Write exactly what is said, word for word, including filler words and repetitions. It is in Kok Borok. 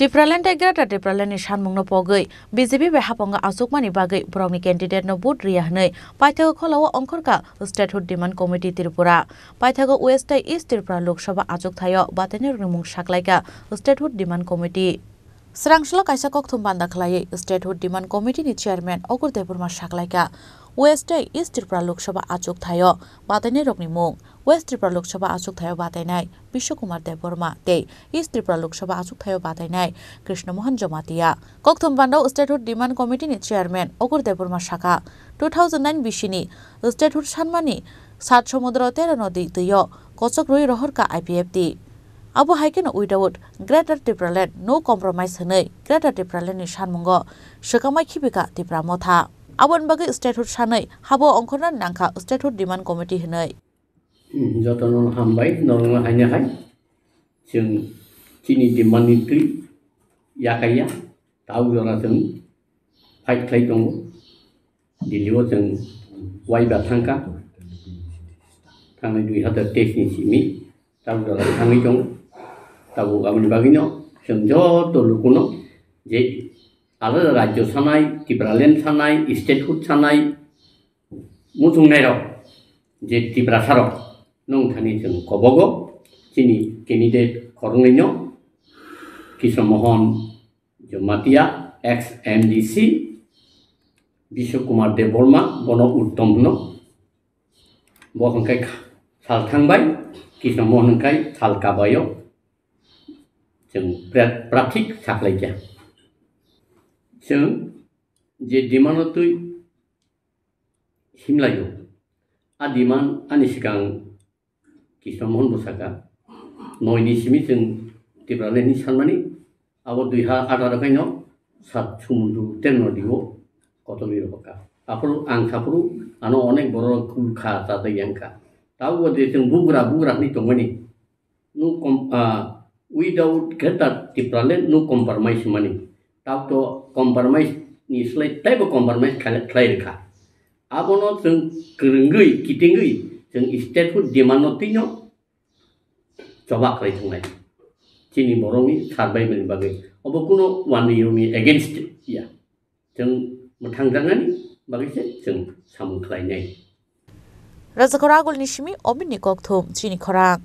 Tipraland tei Greater Tipraland ni sanmungno pogwi B J P bai haphangno achukmani bagwi borokni candidate no vote riya hwnwi paithago kholao ongkhorkha Statehood Demand Committee Tripura. Paithago West tei East Tripura Lok Sabha achuk thaio batainairokni mung saklaikha Statehood Demand Committee. Srangslo kaisa kokthum banda khlaiwi Statehood Demand Committee ni Chairman Okur Debbarma saklaikha West tei East Tripura Lok Sabha achuk thaio batainairokni mung. West Tripura Lok Sabha achuk thaio batainai Biswa Kumar Debbarma tei East Tripura Lok Sabha achuk thaio batainai Krishna Mohan Jamatia. Kokthum bandao Statehood Demand Committee ni Chairman Okur Debbarma sakha, two thousand nine bisini Statehood sanmani sat somudro tero nodi twio kochok rwi rohorkha I P F T. Abo hai kheno without Greater Tipraland no compromise hwnwi Greater Tipraland ni sanmungo swkangmai khibikha Tipra Motha. Aboni bagwi Statehood sanwi habo ongkhorna nangkha Statehood Demand Committee hwnwi. Hmm, jotono hambai, norokno haino hai. Chwng chini demand ni twi yakaiya, tau jora chwng fight khlai tongo. Delhi o chwng waiba thangkha. Thangnai dui hazar teis ni simi tau jora thangwi tongo. Tabuk aboni bagwino chwng joto lukuno je alada rajyo sanai, Tipraland sanai, statehood sanai, muchungnairok je Tiprasarok nung thani chwng kobogo chini candidate khoroknwino Krishna Mohan Jamatia, ex M D C, Biswa Kumar Debbarma, bono uttom hwno. Bo hwnkhe sal thangbai, Krishna Mohan hwnkhe sal kabaio. Chwng pra-, prathik saklaikha. Chwng je demand-o twi himlaio. A demand ani swkang Krishna Mohan bo saka, noi ni simi chwng Tipraland ni sanmani, abo dui ha atharo khaino sat sumundru terno digo kotolwi rohorkha. Aphuru ang saphuru ano onek borok kul kha chajak yang kha. Tabukbo je chwng bugra bugra hwnwi tongmani, no com-, ah, without Greater Tipraland no compromise mani. Tabuk to compromise ni slai taibo compromise khlai, khlai rwkha. Abono chwng kwrwngwi, kitingwi chwng statehood demand no twino choba khlai thangnai. Chini borokni survival ni bagwi. Obo kuno one year ni against ya. Chwng mwthangjaknani bagwi se chwng samung khlainai. Rajakor Agulni simi Obinni Kokthum, chini khorang.